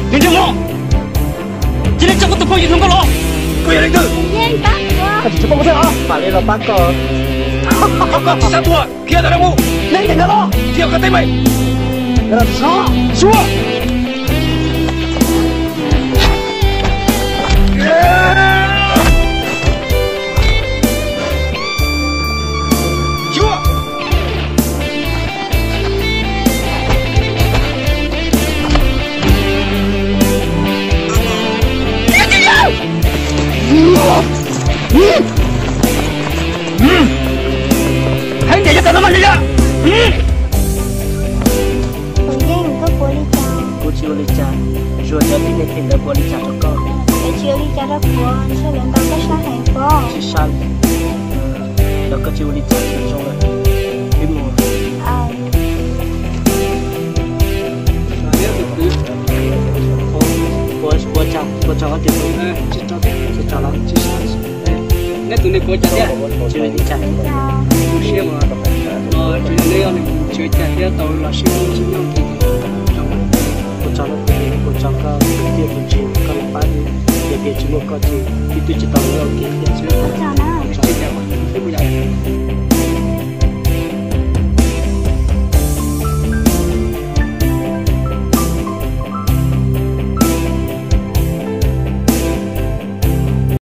Tus ntsej muag, cia li tso koj tus phooj ywg hluas nkauj los. Koj yog leej twg? Koj tsis pab kuv thiab los? Mam li los pab koj. Koj tsis xav tuag, khiav tawm no mus. Neb ncaim no los, khiav koj teb meej. Suav. Heev tias yog tau no mas li yog. Tus Yeej, koj puas ua li cas? Kuv tsis ua li cas, Zuag, cov tib neeg phem ntawd puas ua li cas rau koj? Lawv tsis ua li cas rau kuv, ntshe lawv ntaus koj sab heev pob. Tsis sab, los koj tsis ua li cas tsis zoo lawm. Peb mus. Ua, ua tsaug, ua tsaug koj tus. Tsis tso los. Neb tus neeg puas ua cas thiab? Tsis ua li cas. Zoo siab mas. Tsuas yog neb yog neeg tsis ua cas thiab tau los sib hlub sib nyob. Ua tsaug, ua tsaug koj tus txiaj tus ntsig koj los pab wb, yog tias tsis muaj koj ces wb twb tsis tau ua ke thiab.